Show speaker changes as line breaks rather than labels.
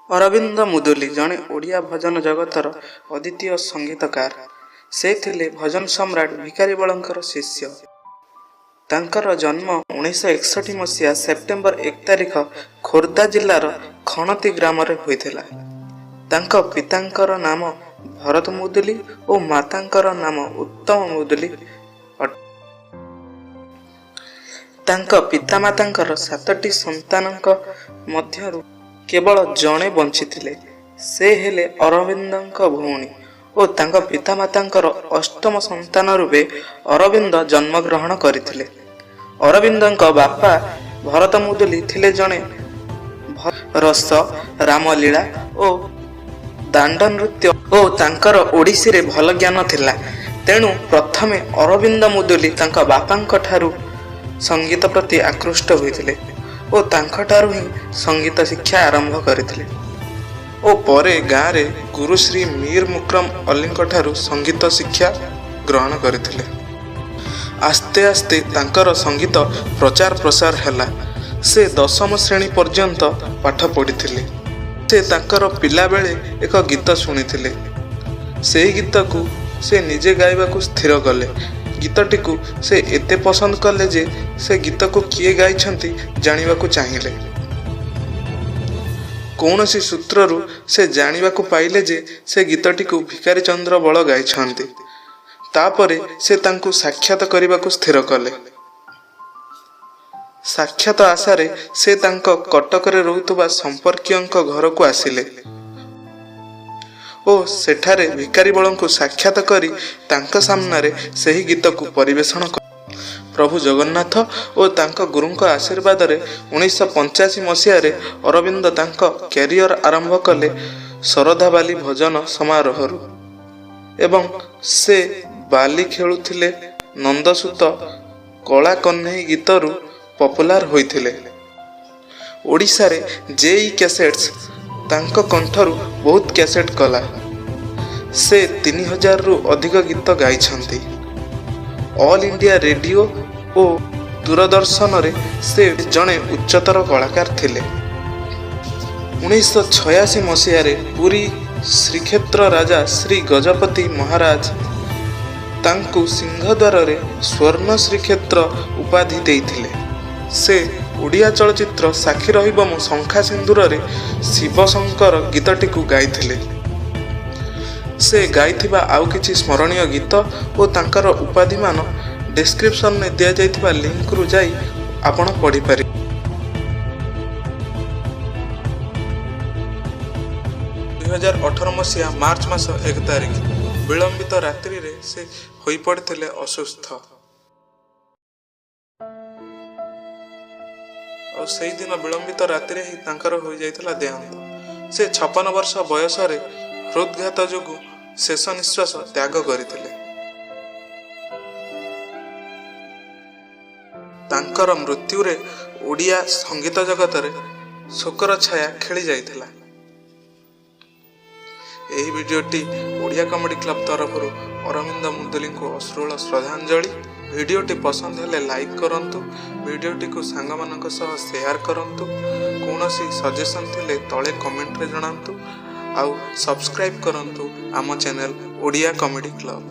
ଅରବିନ୍ଦ ମୁଦୁଲି ଜଣେ ଓଡ଼ିଆ ଭଜନ ଜଗତର ଅଦ୍ୱିତୀୟ ସଙ୍ଗୀତକାର। ସେ ଥିଲେ ଭଜନ ସମ୍ରାଟ ଭିକାରୀ ବଳଙ୍କର ଶିଷ୍ୟ। ତାଙ୍କର ଜନ୍ମ 1961 ମସିହା ସେପ୍ଟେମ୍ବର 1 ତାରିଖ ଖୋର୍ଦ୍ଧା ଜିଲ୍ଲାର ଖଣତି ଗ୍ରାମରେ ହୋଇଥିଲା। ତାଙ୍କ ପିତାଙ୍କର ନାମ ଭରତ ମୁଦୁଲି ଓ ମାତାଙ୍କର ନାମ ଉତ୍ତମ ମୁଦୁଲି ଅଟେ। ତାଙ୍କ ପିତାମାତାଙ୍କର ସାତଟି ସନ୍ତାନଙ୍କ ମଧ୍ୟରୁ କେବଳ ଜଣେ ବଞ୍ଚିଥିଲେ। ସେ ହେଲେ ଅରବିନ୍ଦଙ୍କ ଭଉଣୀ ଓ ତାଙ୍କ ପିତାମାତାଙ୍କର ଅଷ୍ଟମ ସନ୍ତାନ ରୂପେ ଅରବିନ୍ଦ ଜନ୍ମଗ୍ରହଣ କରିଥିଲେ। ଅରବିନ୍ଦଙ୍କ ବାପା ଭରତ ମୁଦୁଲି ଥିଲେ ଜଣେ ରସ, ରାମଲୀଳା ଓ ଦାଣ୍ଡନୃତ୍ୟ ଓ ତାଙ୍କର ଓଡ଼ିଶୀରେ ଭଲ ଜ୍ଞାନ ଥିଲା। ତେଣୁ ପ୍ରଥମେ ଅରବିନ୍ଦ ମୁଦୁଲି ତାଙ୍କ ବାପାଙ୍କଠାରୁ ସଙ୍ଗୀତ ପ୍ରତି ଆକୃଷ୍ଟ ହୋଇଥିଲେ ଓ ତାଙ୍କଠାରୁ ହିଁ ସଙ୍ଗୀତ ଶିକ୍ଷା ଆରମ୍ଭ କରିଥିଲେ ଓ ପରେ ଗାଁରେ ଗୁରୁ ଶ୍ରୀ ମୀର ମୁକ୍ରମ ଅଲ୍ଲୀଙ୍କଠାରୁ ସଙ୍ଗୀତ ଶିକ୍ଷା ଗ୍ରହଣ କରିଥିଲେ। ଆସ୍ତେ ଆସ୍ତେ ତାଙ୍କର ସଙ୍ଗୀତ ପ୍ରଚାର ପ୍ରସାର ହେଲା। ସେ ଦଶମ ଶ୍ରେଣୀ ପର୍ଯ୍ୟନ୍ତ ପାଠ ପଢ଼ିଥିଲେ। ସେ ତାଙ୍କର ପିଲାବେଳେ ଏକ ଗୀତ ଶୁଣିଥିଲେ। ସେହି ଗୀତକୁ ସେ ନିଜେ ଗାଇବାକୁ ସ୍ଥିର କଲେ। ଗୀତଟିକୁ ସେ ଏତେ ପସନ୍ଦ କଲେ ଯେ ସେ ଗୀତକୁ କିଏ ଗାଇଛନ୍ତି ଜାଣିବାକୁ ଚାହିଁଲେ। କୌଣସି ସୂତ୍ରରୁ ସେ ଜାଣିବାକୁ ପାଇଲେ ଯେ ସେ ଗୀତଟିକୁ ଭିକାରୀ ଚନ୍ଦ୍ର ବଳ ଗାଇଛନ୍ତି। ତାପରେ ସେ ତାଙ୍କୁ ସାକ୍ଷାତ କରିବାକୁ ସ୍ଥିର କଲେ। ସାକ୍ଷାତ ଆଶାରେ ସେ ତାଙ୍କ କଟକରେ ରହୁଥିବା ସମ୍ପର୍କୀୟଙ୍କ ଘରକୁ ଆସିଲେ ଓ ସେଠାରେ ଭିକାରୀ ବଳଙ୍କୁ ସାକ୍ଷାତ କରି ତାଙ୍କ ସାମ୍ନାରେ ସେହି ଗୀତକୁ ପରିବେଷଣ କଲେ। ପ୍ରଭୁ ଜଗନ୍ନାଥ ଓ ତାଙ୍କ ଗୁରୁଙ୍କ ଆଶୀର୍ବାଦରେ 1985 ମସିହାରେ ଅରବିନ୍ଦ ତାଙ୍କ କ୍ୟାରିଅର ଆରମ୍ଭ କଲେ ଶରଧାବାଲି ଭଜନ ସମାରୋହରୁ ଏବଂ ସେ ବାଲି ଖେଳୁଥିଲେ ନନ୍ଦସୁତ କଳା କହ୍ନେଇ ଗୀତରୁ ପପୁଲାର ହୋଇଥିଲେ। ଓଡ଼ିଶାରେ ଜେ ଇ କ୍ୟାସେଟ୍ସ ତାଙ୍କ କଣ୍ଠରୁ ବହୁତ କ୍ୟାସେଟ୍ କଲା। ସେ 3000ରୁ ଅଧିକ ଗୀତ ଗାଇଛନ୍ତି। ଅଲ୍ ଇଣ୍ଡିଆ ରେଡ଼ିଓ ଓ ଦୂରଦର୍ଶନରେ ସେ ଜଣେ ଉଚ୍ଚତର କଳାକାର ଥିଲେ। 1986 ମସିହାରେ ପୁରୀ ଶ୍ରୀକ୍ଷେତ୍ର ରାଜା ଶ୍ରୀ ଗଜପତି ମହାରାଜ ତାଙ୍କୁ ସିଂହଦ୍ୱାରରେ ସ୍ୱର୍ଣ୍ଣ ଶ୍ରୀକ୍ଷେତ୍ର ଉପାଧି ଦେଇଥିଲେ। ସେ ଓଡ଼ିଆ ଚଳଚ୍ଚିତ୍ର ସାକ୍ଷୀ ରହିବ ମୋ ଶଙ୍ଖା ସିନ୍ଦୁରରେ ଶିବଶଙ୍କର ଗୀତଟିକୁ ଗାଇଥିଲେ। ସେ ଗାଇଥିବା ଆଉ କିଛି ସ୍ମରଣୀୟ ଗୀତ ଓ ତାଙ୍କର ଉପାଧିମାନ ଡେସ୍କ୍ରିପସନରେ ଦିଆଯାଇଥିବା ଲିଙ୍କରୁ ଯାଇ ଆପଣ ପଢ଼ିପାରିବେ। 2018 ମସିହା ମାର୍ଚ୍ଚ ମାସ 1 ତାରିଖ ବିଳମ୍ବିତ ରାତ୍ରିରେ ସେ ହୋଇପଡ଼ିଥିଲେ ଅସୁସ୍ଥ। ଆଉ ସେଇଦିନ ବିଳମ୍ବିତ ରାତିରେ ହିଁ ତାଙ୍କର ହୋଇଯାଇଥିଲା ଦେହାନ୍ତ। ସେ 56 ବର୍ଷ ବୟସରେ ହୃଦଘାତ ଯୋଗୁଁ ଶେଷ ନିଶ୍ୱାସ ତ୍ୟାଗ କରିଥିଲେ। ତାଙ୍କର ମୃତ୍ୟୁରେ ଓଡ଼ିଆ ସଙ୍ଗୀତ ଜଗତରେ ଶୋକର ଛାୟା ଖେଳି ଯାଇଥିଲା। ଏହି ଭିଡ଼ିଓଟି ଓଡ଼ିଆ କମେଡ଼ି କ୍ଲବ ତରଫରୁ ଅରବିନ୍ଦ ମୁଦୁଲିଙ୍କୁ ଅଶ୍ରୁଳ ଶ୍ରଦ୍ଧାଞ୍ଜଳି। ଭିଡ଼ିଓଟି ପସନ୍ଦ ହେଲେ ଲାଇକ୍ କରନ୍ତୁ, ଭିଡ଼ିଓଟିକୁ ସାଙ୍ଗମାନଙ୍କ ସହ ସେୟାର କରନ୍ତୁ, କୌଣସି ସଜେସନ୍ ଥିଲେ ତଳେ କମେଣ୍ଟରେ ଜଣାନ୍ତୁ ଆଉ ସବସ୍କ୍ରାଇବ୍ କରନ୍ତୁ ଆମ ଚ୍ୟାନେଲ୍ ଓଡ଼ିଆ କମେଡ଼ି କ୍ଲବ।